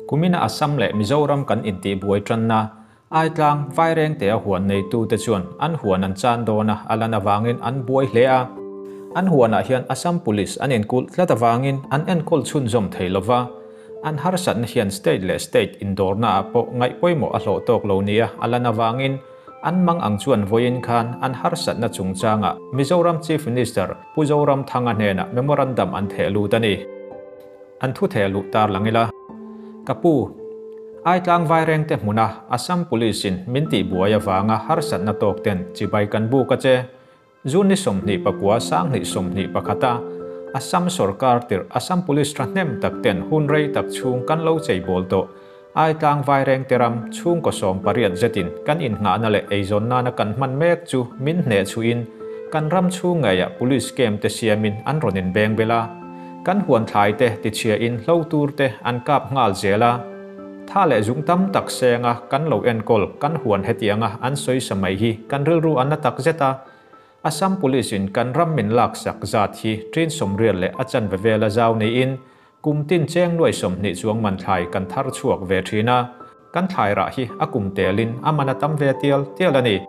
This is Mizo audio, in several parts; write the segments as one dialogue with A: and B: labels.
A: Kumina Assam leh Mizoram kan intihbuai tanna Aitlang, Vairengte a huan neitute chuan an huan an chan dawn a, a lan avangin an buai hle a. An huanah hian Assam Police an inkulh tlat avangin an enkawl chhunzawm thei lova, an harsatna hian state leh state indawrnaah pawh ngaih pawimawh a hlawh tawk lo nia a lan avangin an mang ang chuan vawiin khan an harsatna chungchangah Mizoram Chief Minister Pu Zoramthanga hnenah memorandum an theh lut a ni. An thu theh luh tar lang ila. Ka pu, Aitlang Vairengte hmuna Assam Police in min tihbuai avanga harsatna tawk ten chibai kan buk a che. June ni 29 2021 a Assam sorkar tirh Assam Police thahnem tak ten hun rei tak chhung kan lo cheibawl tawh. Aitlang Vairengte ram chhungkaw 18 zetin kan innghahna leh eizawn nana kan hman mek chu min hneh chhuihin kan ram chhung ngeiah Police camp te siamin an rawn inbeng bel a. Kan huan thlai te tichhiahin hlo tur te an kap nghal zel a. Tha leh zung tam tak senga kan lo enkawl kan huan hetianga an sawi sa mai hi kan rilru a na tak zet a. Assam Police in kan ram min laksak zat hi ṭin 80 leh a chanve vela zau niin Kum tin cheng nuai 20 chuang man thlai kan thar chhuak ve thin a, kan thlai rah hi a kum telin a man a tam ve tial tial a ni.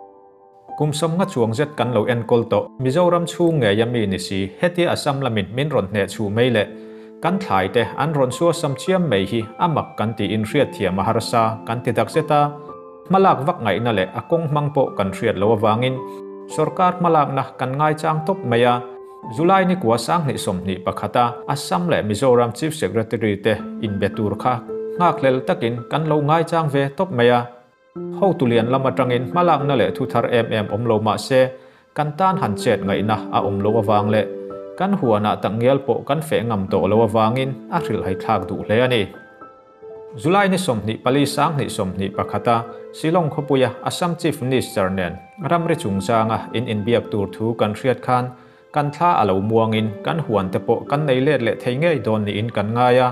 A: Kum 50 chuang zet kan lo enkawl tawh, Mizoram chhung ngei a mi ni si, hetia Assam lamin min rawn hneh chhuh mai leh kan thlai te an rawn suasam chiam mai hi a mak kan tiin hriatthiam a harsa kan ti tak zet a. Hmalak vak ngaihna leh a kawng hmang pawh kan hriat loh avangin sorkar hmalakna kan ngaichang tawp mai a. July ni kua 2021 a Assam leh Mizoram Chief Secretary te inbe tur kha nghakhlel takin kan lo ngaichang ve tawp mai a. Hotu lian lam atangin hmalakna leh thu thar em em awm lo mah se kan tan han chet ngaihna a awm lo avang leh kan huanah tak ngial pawh kan feh ngam tawh lo avangin a hrilhhai thlak duh hle a ni. July ni 24 2021 a Shillong khawpuia Assam Chief Minister nen ramri chungchanga in inbiak tur thu kan hriat khan kan thla a lo muangin kan huan te pawh kan nei let leh thei ngei dawn niin kan ngai a.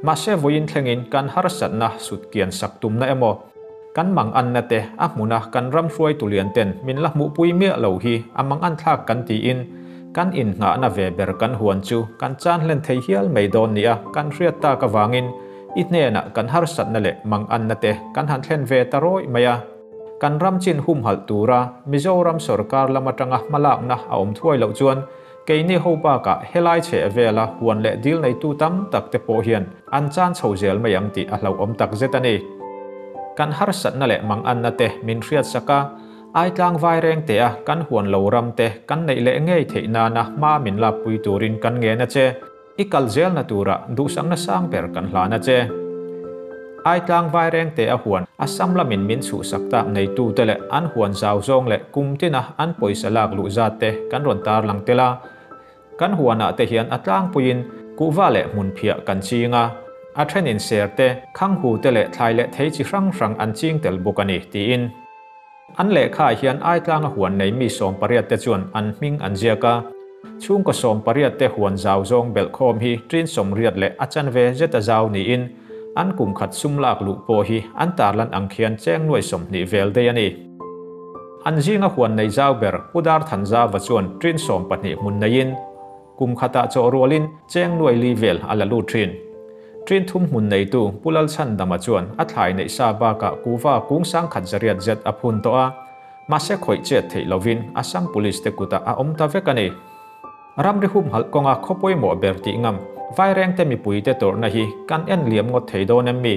A: Mahse vawiin thlengin kan harsatna sutkian sak tumna emaw kan mang anna te a hmuna kan ram hruaitu lian ten min la hmuhpui miah lo hi a mang an thlak kan tiin kan innghahna ve ber kan huan chu kan chan hlen thei hial mai dawn nia kan hriat tak avangin i hnenah kan harsatna leh mang anna te kan han thlen ve ta rawih mai a. Kan ram chin humhalh tura Mizoram sorkar lam atanga hmalakna a awm thuai loh chuan keini ho bakah helai chheh vela huan leh dil neitu tam tak te pawh hian an chan chho zel mai ang tih a hlauhawm tak zet a ni. Kan harsatna leh mang anna te min hriat sak a, Aitlang Vairengte a kan huan lo ram te kan neih leh ngei theih nana hma min lakpui turin kan ngen a che. I kal zelna tura duhsakna sang ber kan hlan a che. Aitlang Vairengte a huan Assam lamin min chhuhsak tak neitute leh an huan zau zawng leh kum tina an pawisa lak luh zat te kan rawn tarlang tel a. Kan huanah te hian a tlangpuiin kuhva leh hmun phiah kan ching a, a thenin ser te, khanghu te leh thlai leh thei chi hrang hrang an ching tel bawk a ni, tiin. An lehkhaah hian Aitlanga huan nei mi 18 te chuan an hming an ziak a, chhungkaw 18 te huan zau zawng belhkhawm hi ṭin 80 leh a chanve zeta zau niin an kum khat sum lak luh pawh hi an tarlan ang khian cheng nuai 20 vel daih a ni. An zinga huan nei zau ber Pu Darthanzava chuan ṭin 12 hmun neiin kum khatah chaw rualin cheng nuai li vel a la lut ṭhin. Ṭin thum hmun neitu Pu Lalchhandama chuan a thlai neih sa bakah kuhva kung 1100 zet a phun tawh a, mahse khawih chet theih lovin Assam Police te kutah a awm ta vek a ni. Ramri humhalh kawnga khaw pawimawh ber tih ngam Vairengte mipuite tawrhna hi kan en liam ngawt thei dawn em mi?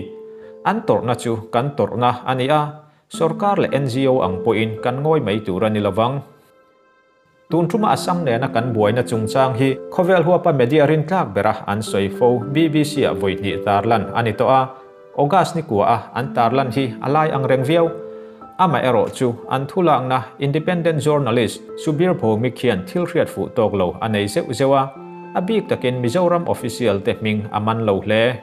A: An tawrhna chu kan tawrhna a ni a, sorkar leh NGO ang pawhin kan ngawi mai tur a ni lovang. Tun thuma Assam nena kan buaina chungchang hi khawvel huapa media rintlak bera an sawi fo BBC ah vawi hnih tarlan a ni tawh a, August ni kua a an tarlan hi a lai ang reng viau. Amaherawh chu an thulakna independent journalist Subir Bhowmik hian thil hriat fuh tawk lo a nei zeuh zeuh a, a bik takin Mizoram official te hming a man lo hle.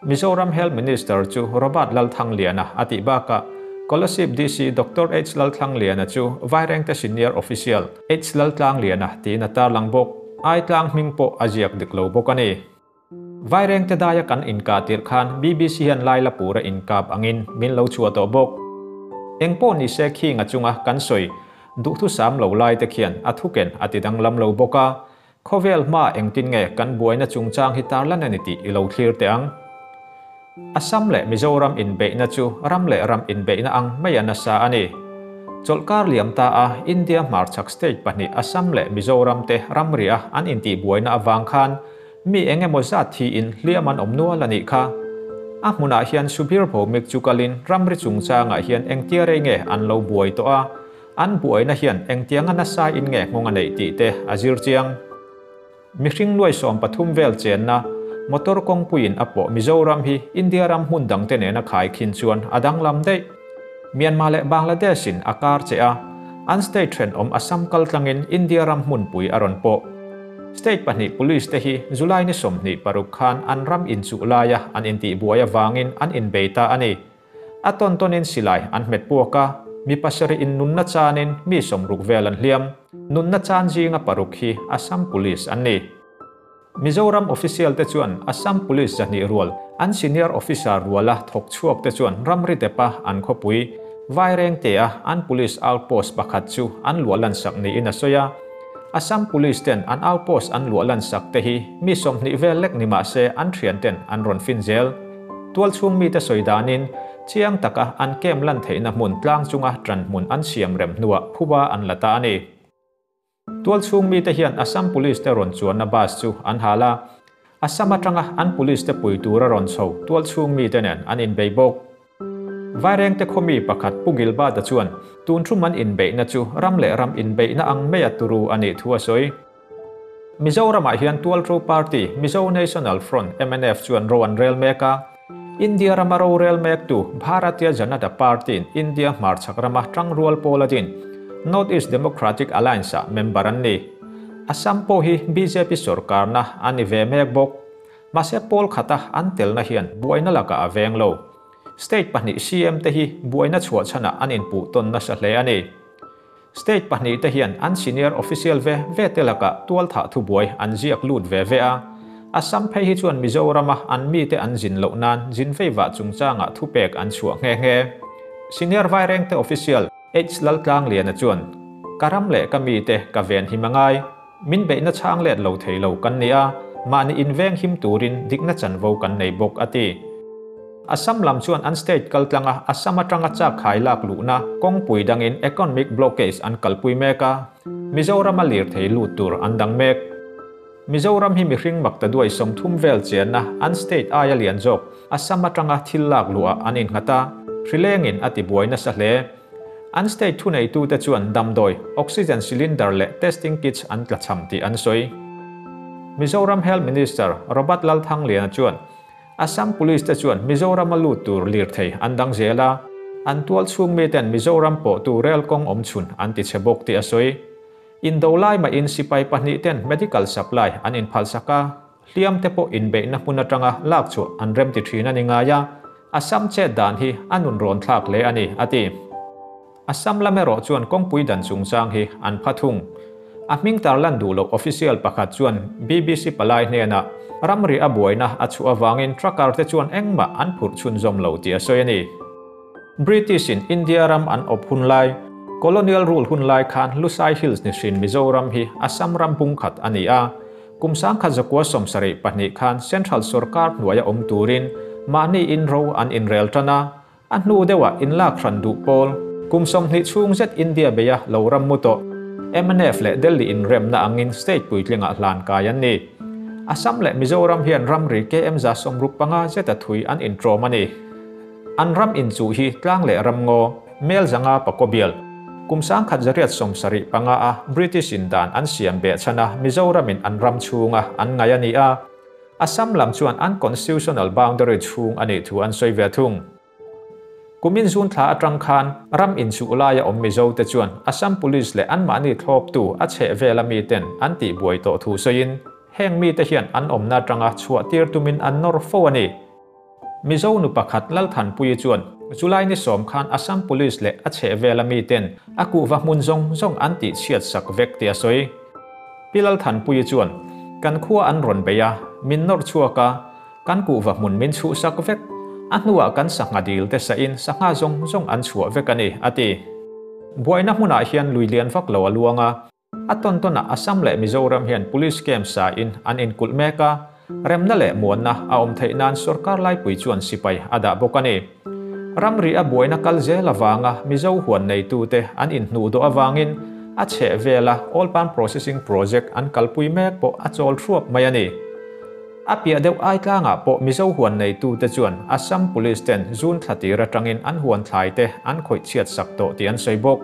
A: Mizoram Health Minister chu Robert Lalthangliana a tih bakah Kolasib DC Doctor H Lalthangliana chu Vairengte Senior Official H Laltlangliana tiin a tarlang bawk. Aitlang hming pawh a ziak dik lo bawk a ni. Vairengte daia kan inkah tirh khan BBC hian Lailapura inkap angin min lo chhuah tawh bawk. Engpawh ni se khinga chunga kan sawi duhthusam lo lai te khian a thuken a ti danglam lo bawk a. Khawvel hma engtin nge kan buaina chungchang hi tarlan a ni tih i lo thlir teh ang. Assam leh Mizoram inbeihna chu ram leh ram inbeihna ang mai a nasa a ni. Chawlhkar liam ta a India hmarchhak state pahnih Assam leh Mizoram te ramri a an intihbuaina avang khan mi eng emaw zat thiin hliam an awm nual a nih kha. A hmunah hian Subhir Bhowmik chu kalin ramri chungchangah hian engtia rei nge an lo buai tawh a, an buaina hian engtianga nasa in nge nghawng a neih tih te a zir chiang. Mihring nuai 13 vel chenna motor kawngpuiin a pawh Mizoram hi India ram hmun dangte nena khaikhin chuan a danglam daih. Myanmar leh Bangladesh in a kar che a, an state thenawm Assam kal tlangin India ram hmunpui a rawn pawh. State pahnih police te hi July ni 26 khan an ram inchuh laia an intihbuai avangin an inbei ta a ni. A tawn tawnin silai an hmet puak a, mi pasarih in nunna chanin mi 60 vel an hliam. Nunna chan zinga paruk hi Assam Police an ni. Mizoram official te chuan Assam Police 200 rual an senior officer ruala thawk chhuak te chuan ramri depa an khawpui Vairengte a an police outpost pakhat chu an luah lan sak niin a sawi a. Assam Police ten an outpost an luah lan sak te hi mi 20 vel lek ni mah se an thian ten an rawn fin zel. Tual chhung mi te sawi danin chiang taka an kem lan theihna hmun tlang chunga tran hmun an siam rem hnuah phuba an la ta a ni. Tual chhung mi te hian Assam Police te rawn chuanna bus chu an hal a. Assam atanga an police te pui tur a rawn chho tual chhung mi te nen an inbei bawk. Vairengte khawmi pakhat Pu Gilbert-a chuan tun thu man inbeihna chu ram leh ram inbeihna ang mai a turu a nih thu a sawi. Mizoramah hian Tual Ro Party, Mizo National Front, MNF chuan ro an rel mek a. India rama ro rel mek tu Bharatiya Janata Party in India hmarchhak rama tangrual pawl a din North East Democratic Alliance ah member an ni. Assam pawh hi BJP sorkarna a ni ve mek bawk. Mahse pawl khata an telna hian buaina lakah a veng lo. State pahnih CM te hi buaina chhuah chhanah an inpuh tawn nasa hle a ni. State pahnih te hian an senior official ve ve te lakah tual thah thu buai an ziak lut ve ve a. Assam phei hi chuan Mizorama an mi te an zin loh nan zin vei vah chungchangah thu pek an chhuah nghe nghe. Senior Vairengte official H Laltlangliana chuan ka ram leh ka mi te ka ven hi mangai. Min beihna chhang let lo thei lo kan ni a, mahni inveng him turin dikna chanvo kan nei bawk a ti. Assam lam chuan an state kal tlanga Assam atanga chak khai lak luhna kawngpui dangin economic blockage an kalpui mek a, Mizoram a lir thei lut tur an dang mek. Mizoram hi mihring makta duai 30 vel chenna an state aia lian zawk Assam atanga thil lak luah an innghat a, hrilengin a ti buai nasa hle. An state thu neitu te chuan damdawi, oxygen cylinder leh testing kits an tlachham tih an sawi. Mizoram Health Minister Robert Lalthangliana chuan Assam Police te chuan Mizoram a lut tur lir thei an dang zel a, an tual chhung mi ten Mizoram pawh tu rel kawng awm chhun an ti che bawk tih a sawi. Indo lai mah in sipai pahnih ten medical supply an inphal sak a, hliam te pawh inbeihna hmun atanga lak chu an rem ti thin a ni ngai a, Assam chet dan hi a nun rawn thlak hle a ni, a ti. Assam lam erawh chuan kawngpui dan chungchang hi an pha thung. A hming tarlan duh loh official pakhat chuan BBC palai hnenah ramri a buaina a chhuah avangin trucker te chuan engmah an phurh chhunzawm lo tih a sawi a ni. British in India ram an awp hun lai, colonial rule hun lai khan Lusai Hills ni hrin Mizoram hi Assam ram bung khat a ni a. Kum 1972 khan Central Sarkar hnuaia awm turin mahni in ro an inrel tan a, a hnu deuhah in lak hran duh pawl. Kum 20 chhung zet India beia lo ram mu tawh. MNF leh Delhi in remna angin state puitlingah hlan kai an ni. Assam leh Mizoram hian ramri KM 65 zet a thui an intrawm a ni. An ram inchuh hi tlang leh ram ngaw, mel zanga pakobial. Kum 1975 a British in dan an siam beh chana Mizoramin an ram chhunga an ngai a ni a. Assam lam chuan an constitutional boundary chhung a nih thu an sawi ve thung. Kumin zun thla atang khan ram inchuh laia awm Mizo te chuan Assam Police leh an mahni thlawp tu a chheh vela mi ten an tih buai tawh thu sawiin heng mi te hian an awmna atanga chhuah tir tumin an nawr fo a ni. Mizo nu pakhat Lalthanpui chuan July ni 10 khan Assam Police leh a chheh vela mi ten a kuhva hmun zawng zawng an tih chhiat sak vek tih a sawi. Pi Lalthanpui chuan kan khua an rawn bei a, min nawr chhuak a, kan kuhva hmun min chhuh sak vek. A hnuah kan sangha dil te sa in sangha zawng zawng an chhuah vek a ni, a ti. Buaina hmunah hian lui lian vak lo a luang a. A tawn tawnah Assam leh Mizoram hian police camp sa in an inkulh mek a. Remna leh muanna a awm theih nan sorkar laipui chuan sipai a dah bawk a ni. Ramri a buaina kal zel avanga Mizo huan neitute an inhnuh dawh avangin a chheh vela Oil Palm Processing Project an kalpui mek pawh a chawl thuap mai a ni. A piah deuh Aitlangah pawh Mizo huan neitute chuan Assam Police ten June thla tir atangin an huan thlai te an khawih chhiat sak tawh tih an sawi bawk.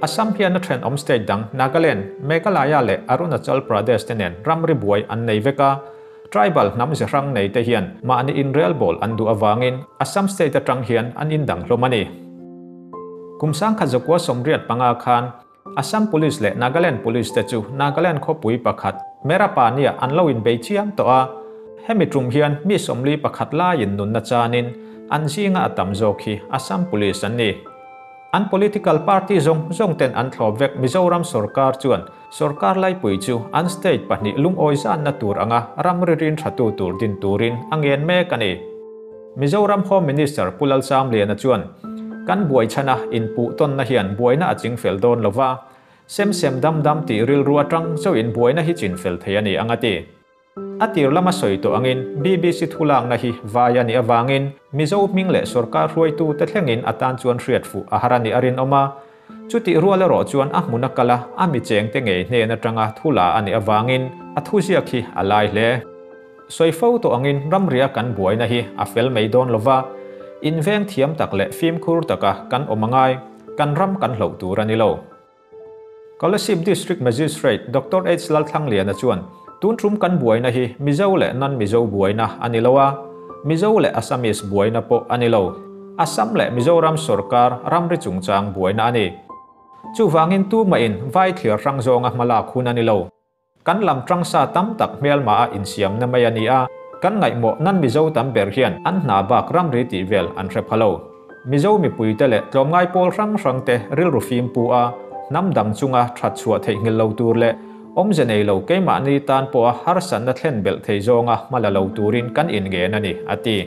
A: Assam hian a thenawm state dang Nagaland, Meghalaya leh Arunachal Pradesh te nen ramri buai an nei vek a. Tribal hnam ze hrang nei te hian mahni inrelbawl an duh avangin Assam state atang hian an indang hlawm a ni. Kum 1985 khan Assam Police leh Nagaland Police te chu Nagaland khawpui pakhat Merapani-ah an lo inbei chiam tawh a. Hemi tum hian mi 41 laiin nunna chanin an zinga a tam zawk hi Assam Police an ni. An political party zawng zawng ten an thlawp vek Mizoram sorkar chuan sorkar laipui chu an state pahnih lungawi zanna tur anga ramri rin thatu tur din turin a ngen mek a ni. Mizoram Home Minister Pu Lalchamliana chuan kan buai chhana inpuh tawnna hian buaina a chingfel dawn lova, sem sem dam dam tih rilru atang chauhin buaina hi chinfel thei a ni ang a ti. A tir lama sawi tawh angin BBC thulakna hi vai a nih avangin Mizo hming leh sorkar hruaitu te thlengin a tan chuan hriat fuh a har a nih a rinawm a. Chutih rual erawh chuan a hmun a kal a, a mi cheng te ngei hnen atanga thu la a nih avangin a thuziak hi a lai hle. Sawi fo tawh angin ramria kan buaina hi a fel mai dawn lova, inveng thiam tak leh fimkhur taka kan awm angai, kan ram kan hloh tur a ni lo. Kolasib District Magistrate Doctor H Lalthlangliana chuan tun tum kan buaina hi Mizo leh non-Mizo buaina a ni lo a, Mizo leh Assamese buaina pawh a ni lo. Assam leh Mizoram sorkar ramri chungchang buaina a ni. Chuvangin tumahin vai thlir hrang zawnga hmalak hun a ni lo. Kan lam tangsa tam tak hmelma a insiamna mai a ni a, kan ngaihmawh nan Mizo tam ber hian an hna bak ramri tih vel an hre pha lo. Mizo mipuite leh tlawmngai pawl hrang hrang te rilru fim pu a, hnam dang chunga that chhuah theihnghilh lo tur leh awmze nei lo keimahni tan pawha harsatna thlen belh thei zawnga hma la lo turin kan inngen a ni, a ti.